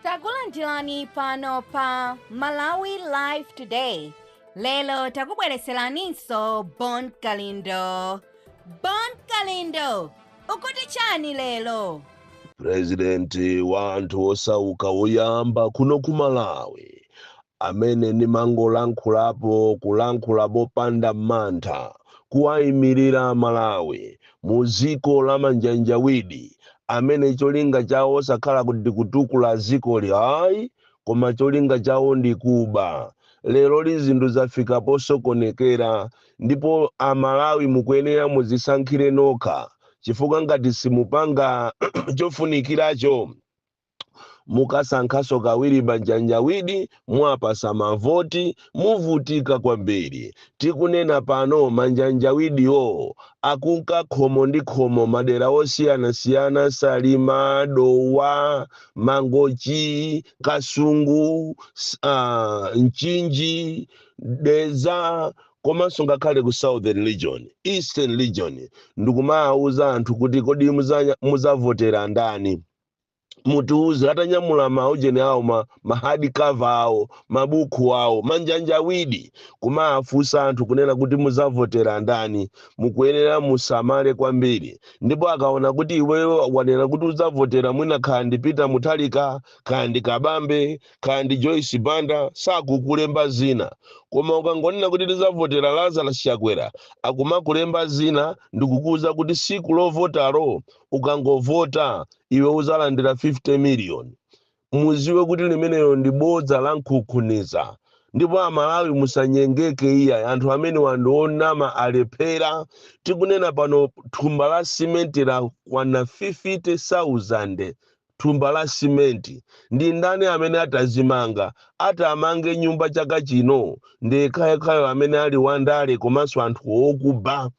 Takulandirani pano pa Malawi Live Today. Lero takubwereseraninso Bon Kalindo. Bon Kalindo, ukuti chani lero? Purezidenti wa anthu osauka woyamba kuno ku Malawi amene ndimangolankhulapo, kulankhula popanda mantha, kuwayimirira Malawi mu dziko la manjanjawidi amene cholinga chawo osakhala kuti kutukula dzikoli ayi, koma cholinga chawo ndi kuba. Lero li zinthu zafika posokonekera, ndipo Amalawi mukuyenera muzisankhire nokha, chifukwa ngati simupanga chofunikiracho, mukasankhaso kawiri manjanjawidi, mwapasa mavoti, muvutika kwambiri. Tikunena pano, manjanjawidiwo akunka khomo ndi khomo, madera osiyanasiyana: Salima, Dowa, Mangochi, Kasungu, Mchinji, Dedza, komanso ngakhale ku Southern Region, Eastern Region, ndikumawuza anthu kuti, "Kodi muzavotera ndani? Mutiuze." Atanyamula maujeni awo, ma hard cover awo, mabuku awo, manjanjawidi kumafunsa anthu kunena kuti, "Muzavotera ndani?" Mukuyenera musamale kwambiri. Ndipo akaona kuti iweyo wanena kuti udzavotera mwina kaya ndi Peter Mutharika, kaya ndi Kabambe, kaya ndi Joyce Banda, sakukulemba zina. Koma ukangonena kuti tizavotera Lazarus Chakwera, akumakulemba zina ndikukuwuza kuti siku lovotalo ukangovota iwe uzalandira 50 million. Muziwe kuti limeneyo ndi bodza la nkhunkhuniza, ndipo Amalawi musanyengeke iya. Anthu amene wandionama alephera. Tikunena pano, thumba la simenti lakwana 50,000. Thumba la simenti, ndi ndani amene atazimanga, atamange nyumba chaka chino? Ndi yekhayekhayo amene ali wandale komanso anthu okuba.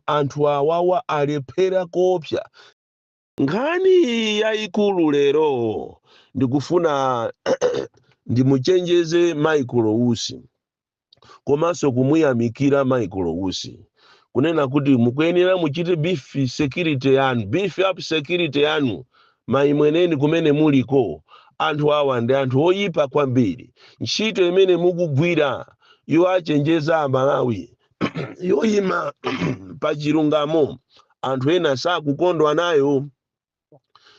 Anthu awawa alephera koopsa. Nkhani yayikulu lero, ndikufuna ndimuchenjeze Michael Usi komanso kumuyamikira Michael Usi, kunena kuti mukuyenera muchite beef security yanu, beef up security yanu maimweneni kumene muliko. Anthu awa ndi anthu oyipa kwambiri. Ntchito imene mukugwira yoachenjeza Amalawi, yoyima pa chilungamo, anthu ena sakukondwa nayo.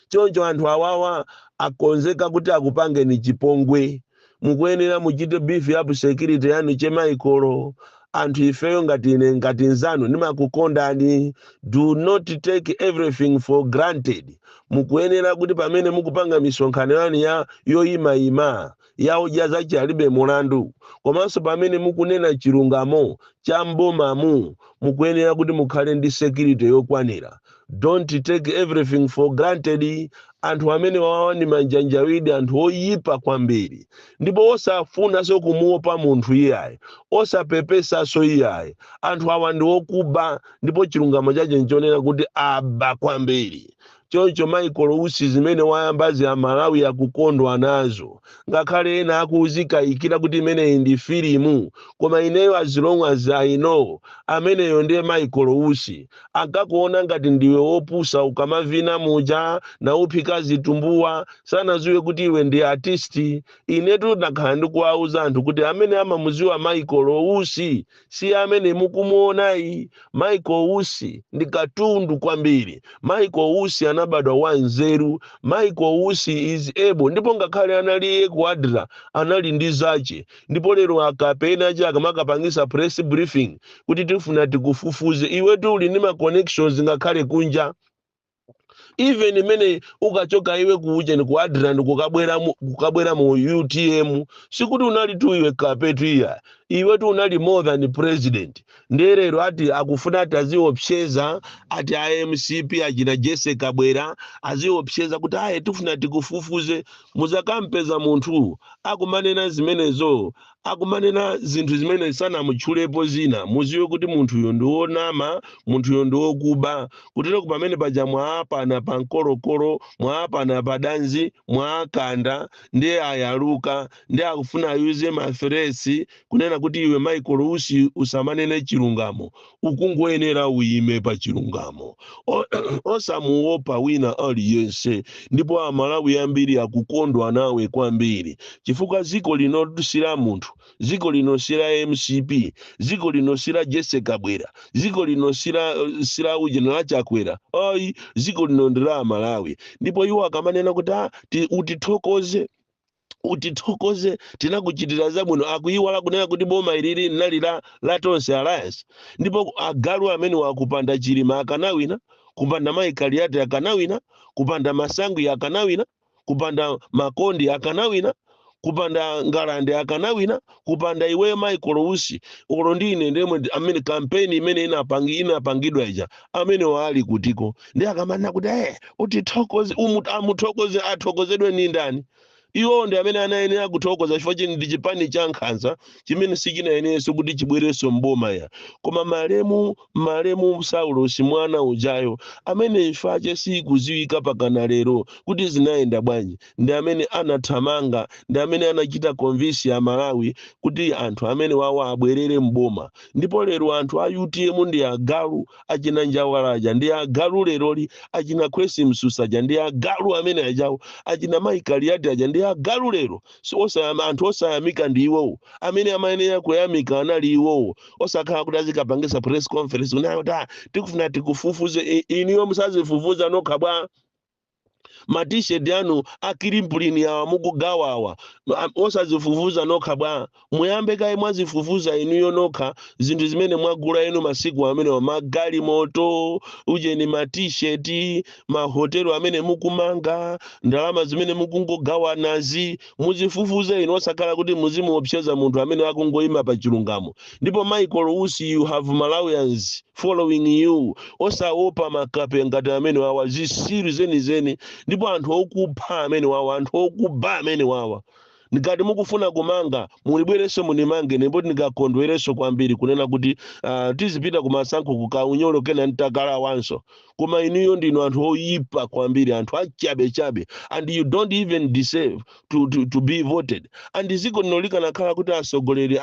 Choncho anthu awawa akonzeka kuti akupangeni chipongwe. Mukuyenera muchite beef up security yanu, che Michael. Anthu ifeyo ngati ine, ngati nzanu, ndimakukondani. Do not take everything for granted. Mukuyenera kuti pamene mukupanga misonkhano yanu ya yoyimayima yaudya zachi alibe mulandu, komanso pamene mukunena chilungamo cha mbomamu, mukuyenera kuti mukhale ndi security yokwanira. Don't take everything for granted. Anthu amene wawa ndi manjanjawidi, anthu oyipa kwambiri, ndipo osafunanso kumuopa munthu iyayi, osapepesanso iyayi. Anthu awa ndi okuba, ndipo chilungamo chache nchonena kuti aba kwambiri. Choncho Michael Usi, zimene wayambazi Amalawi akukondwa nazo, ngakhale ena akuzikayikira kuti imeneyi ndi filimu. Koma ineyo, as long as I know, ameneyo ndiye Michael Usi. Ankakuona ngati ndiwe wopusa ukamavina muja nauphika zitumbuwa, sanaziwe kuti iwe ndi artist. Inetu ndakhala ndikuwauza anthu kuti amene amamuziwa Michael Usi si amene mukumuonayi. Michael Usi ndi katundu kwambiri. Michael Usi anabadwa wanzeru. Michael Usi is able, ndipo ngakhale analiye ku ADRA anali ndi zache. Ndipo lero akapena che akamakapangisa press briefing kuti tifuna tikufufuze iwetu, uli ndi ma connections ngakhale kunja. Even imene ukachoka iwe kuuje ku ADRA ndi kukabwera mu UTM, sikuti unali tu iwe kapetu iya. Iwe tu unali more than president. Nderero ati akufuna ati aziopseza, ati a MCP achina Jesse Kabwera aziopseza kuti aye, tifuna tikufufuze. Muzakampeza munthu akumanena zimenezo. Akumanena zinthu zimene sanamutchulepo zina, muziwe kuti munthuyo ndi wonama, munthuyo ndi wokuba. Kutero pamene paja mwaapana pa mkolokolo, mwaapana pa danzi, mwaakanda, ndiye ayaluka, ndiye akufuna ayuze ma threats kunena kuti iwe Michael Usi usamanene chilungamo. Ukungoyenera uyime pa chilungamo, osamuopa wina aliyense. Ndipo Amalawi ambiri akukondwa nawe kwambiri, chifukwa ziko lino sila munthu, ziko lino sila MCP, ziko lino sila Jesse Kabwera, ziko lino sila ujena la Chakwera, ayi. Ziko lino ndi la Amalawi. Ndipo iwo akamanena kuti, "Ah, utithokoze, utithokoze, tinakuchitira zabwino," akuiwala kunena kuti boma ilili linali la Tonse Alliance. Ndipo agalu amene wakupanda Chilima akanawina, kupanda Mai Kaliati akanawina, kupanda Masangwi akanawina, kupanda Makondi akanawina, kupanda Ngalande akanawina, kupanda iweyo Michael Usi ulo ndi ine ndemwe amene kampeni imene inapangidwa ija, amene waali kutiko. Ndi akamanena kuti, "Utithokoze," amuthokoze, athokozedwe ni ndani? Iwo ndi amene anayenera kuthokoza, chifukwa chini ndi chipani cha nkhanza chimene sichinayenerenso kuti chibwerenso mboma ya. Koma malemu Saulos mwana ujayo, amene imfache sikuziwika pakana lero kuti zinayenda bwanji, ndi amene anathamanga, ndi amene anachita convince ya Malawi kuti anthu amene wawo abwerere mboma. Ndipo lero anthu a UTM ndi agalu, achina Njawalaja ndi agalu leroli, achina Kwesi Msusaja ndi agalu amene ajawo, achina Maikaliati aja ndi agalu lero. Si anthu osayamika ndi iwowo, amene amayenera kuyamika anali iwowo, osakhala kuti azikapangisa press conference kunayo kuti, "Ah, tikufuna tikufufuze." Iniyo musazifufuza nokha bwa? Matisheti anu akilimpulini awa mukugawawa, osazifufuza nokha bwa? Muyambe kaye mwazifufuza inuyo nokha zinthu zimene mwagula inu masiku amenewa, magalimoto, ujeni, matisheti, mahotelo amene mukumanga, ndalama zimene mukungogawanazi, muzifufuze inu, osakhala kuti muzimuopseza munthu amene akungoyima pa chilungamo. Ndipo Michael Usi, you have Malawians following you. Osaopa makape ngati amene wawa, zisiru zenizeni, ndipo anthu okupha amene wawa, anthu okuba amene wawa. Ngati mukufuna kumanga, mulibwerenso munimange, ndipo ndingakondwerenso kwambiri kunena kuti tizipita kumasankho kukaunyolo kena ntakalawanso. Koma inuyo ndinu anthu oyipa kwambiri, anthu achabechabe, and you don't even deserve to be voted. And ziko lino likanakhala kuti atsogoleri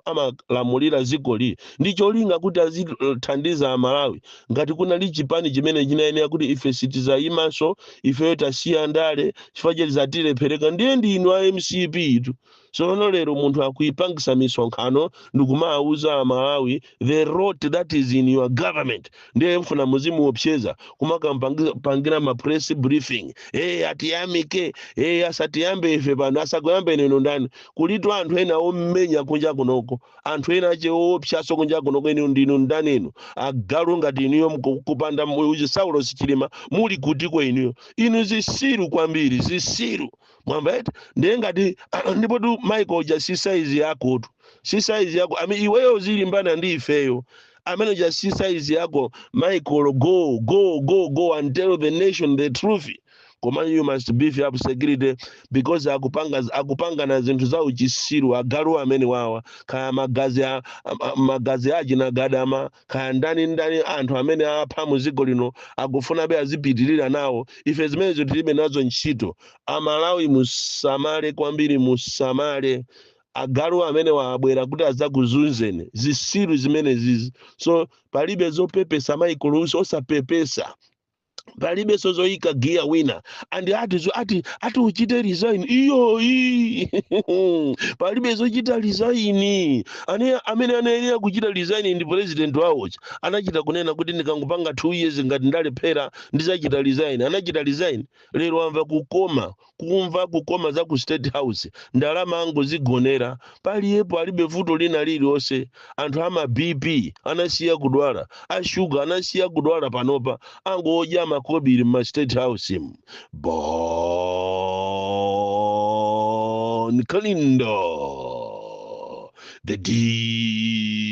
amalamulira zikoli ndi cholinga kuti azithandiza Amalawi, ngati kunali chipani chimene chinayenera kuti ife sitizayimanso, ifeyo tasiya ndale chifukwa cheti zatilephereka, ndiye ndinu a MCP tu. Tsono lero munthu akuipangisa misonkhano ndikumawuza Amalawi the rot that is in your government, ndiye mfuna muzimuopseza kumakampangira ma press briefing, "Hey, atiyamike." Hey, asatiyambe ife pano, asakuyambe neno ndani? Kulitu anthu ena omenya kunja kunoko, anthu ena ache oopsaso kunja kunoko. Inu ndinu ndani inu, agalu ngati inuyo? Kupanda uchi Saulos Chilima muli kutiko inuyo? Inu zisiru kwambiri, zisiru, mwamba eti? Ndiye ngati ndipo tu Michael uja si size yako tu, si size yako. Ami iweyo zilimbana ndi ifeyo, amene uja si size yako. Michael, go, go, go, go and tell the nation the truth. Koma you must beef up security, because akupangana zinthu za uchisiru agalu amene wawa, kaya magazi magazi achina Gadama, kaya ndani ndani, anthu amene apha mu dziko lino akufunabe azipitirira nawo. Ife zimenezo tilibe nazo ntchito. Amalawi, musamale kwambiri, musamale. Agalu amene wabwera kuti adzakuzunzeni, zisiru zimene zizi. So palibe zopepesa, Michael Usi, osapepesa, palibenso zoyika giya wina andi ati ati uchite resign. Iyoyi palibe zochita resign. Amene anayenera kuchita resign ndi president wawocha. Anachita kunena kuti ndikangopanga 2 years, ngati ndalephera ndizachita resign. Anachita resign, lero amva kukoma, kumva kukoma za ku State House, ndalama angozigonera paliyepo, alibe vuto lina lililonse. Anthu ama BP anasiya kudwala, ashuga anasiya kudwala, panopa angodya makobiri mma State House mu. Bon Kalindo, The DC,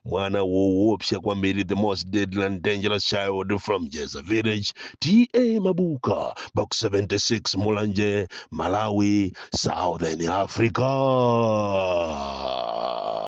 mwana woopsa kwambiri, the most deadly and dangerous child from Jeza Village, TA Mabuka, Box 76, Mulanje, Malawi, Southern Africa.